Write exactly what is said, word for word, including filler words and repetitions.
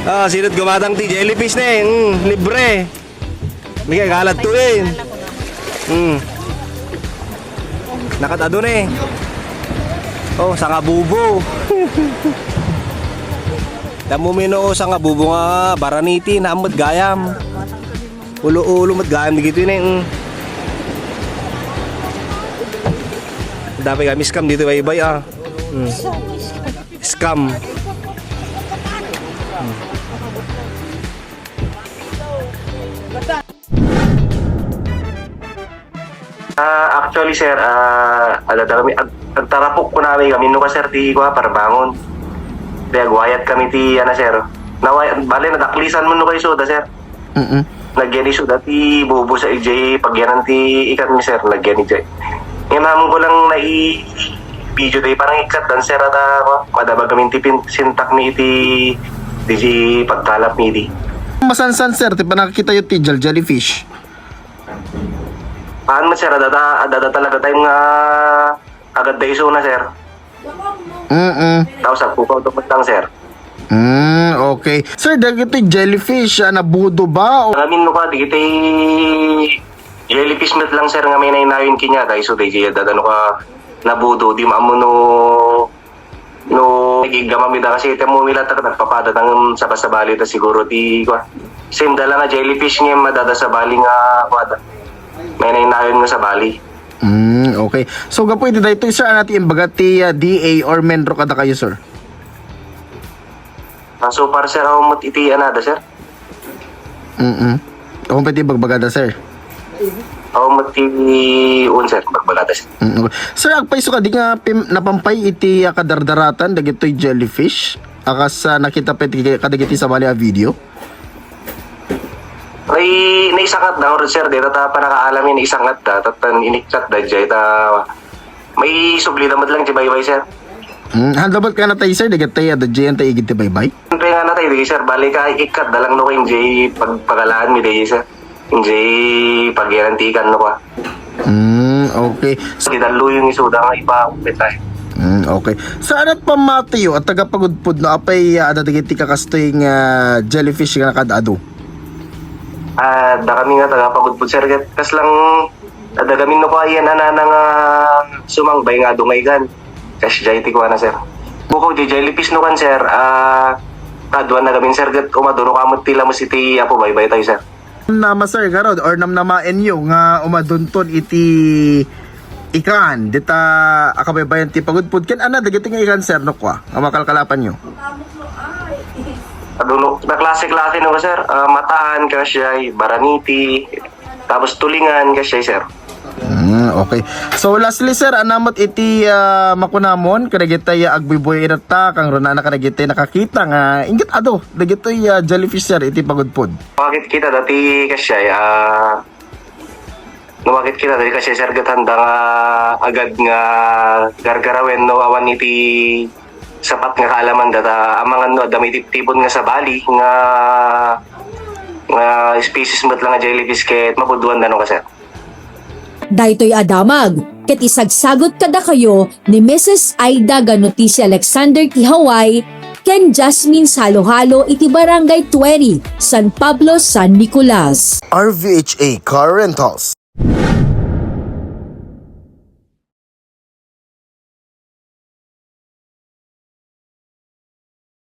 Ah, sinot gumatang ti jellyfish ne? Mm, libre. Bigay galad to eh. Mm. Nakat-ado ne. Oh, sangabubo. Damo mino sangabubo nga baraniti, naammed gayam. Ulo-ulo met gayam digito ne. Mm. Dapay kami scam dito baybay ah. Mm. Scam. Ah, actually, sir, ah, adda kami, ag-, agtarapok ko namin kami, no ka, sir, ti, kuha, parbangon. Di agwayat kami ti, ana, sir. Naway, bale, nadaklisan mo, no, kayo, soda, sir. Mm-mm. Nagyan isuda ti bubo sa ijay pagyanan ti ikan mi, sir. Nagyan ijay. Ngayon, hamon ko lang nai-video day, parang ikat dan, sir, at, ah, madabag kami ti pin-, sintak mi iti D J pagkalap mi di. Masansan, sir, ti panakita yu ti jel-, jellyfish? Haan met, sir, adda, adda talaga time nga agad da isuna, sir. Mm-mm. Tapos agpukaw to lang, sir. Mm, okay. Sir, dagiti jellyfish, ah, nabudo ba? O amin no ka, dagiti jellyfish met lang, sir, nga may nainayon kanya. Dahil so, dahil dada no ka nabudo, di maamo no, no, nagigama mi da kasi iti mo nila taga nagpapadadang sa basabali ta siguro ti, kwa. Same da lang nga jellyfish nga madada sa bali nga, kwa, may nainayon nga sa bali. Mm, okay. So, gapu iti daytoy, sir, ano ti imbaga ti, ah, D A or menro kada kayo, sir? Ah, so far, sir, awan met iti anada, sir. Mm-mm. Awan pa iti bagbagada, sir? Awan met ti, un, sir, bagbagada, sir. Mm, okay. Sir, agpayso kadi nga pim-, napampay iti, ah, kadardaratan dagitoy jellyfish? Akas, ah, nakita pa iti kadagiti sabali a video? Ay, naisangat da, sir, dita ta panakaalam, naisangat da, tatan inikkat da, jay, ta may subli da met lang ti baybay, sir. Hmm, handa met ka natay, sir, dagitay, ah, da, jay, antay igid ti baybay? Siyempre nga natay, di, sir, bali ka, ikkat da lang no, kay jay, pagpagalaan mi, di, sir. Jay, pagyanan ti ikan, no, ka. Hmm, okay. Sa kidaluyong isuda nga ipa, petay. Hmm, okay. Saan at pamatiyo at tagapagudpod no apay, ah, adda dagiti kakastoy nga jellyfish nga nakad-adu? Ah, da kami nga tagapagudpod, sir, ket kas lang, adda kami no kaya yan, anana nga sumangbay nga adu nga ikan. Kas jay ti kuana, sir. Bukaw di jellyfish no kan, sir, ah, kaduan na gamin, sir, ket umadu no kamot ti lamus iti apo baybay tayo, sir. Namnama, sir, garud, or namnamaenyo nga umadunton iti ikan, dita a kabaybayan ti pagudpod? Ken ana dagiti nga ikan, sir, no kua, nga makalkalapanyo? Aduno, naklase-klase no, sir. Ah, mataan, kasjay, baraniti, tapos tulingan, kasjay, sir. Hmm, okay. So, lastly, sir, anamat iti, ah, makunamon, kadagitay, ah, agbuybuy iratta, kang runana kadagitay nakakita nga, inggit adu, dagitoy, ah, jellyfish, sir, iti pagudpod. Makit kita dati, kasjay, ah, no, makit kita dati, kasjay, sir, ket handa nga agad nga gargarawen, no, awan iti sapat nga kaalaman data, amangan, no, adda maitiptipon nga sabali, nga, nga species met lang nga jellyfish, ket mapuduan da, no, ka, sir. Daytoy a damag ket isagsagut kadakayo ni Missus Aida Ganuti si Alexander ti Hawaii ken Jasmine Salohalo iti Barangay twenty, San Pablo, San Nicolas. R V H A Car Rentals.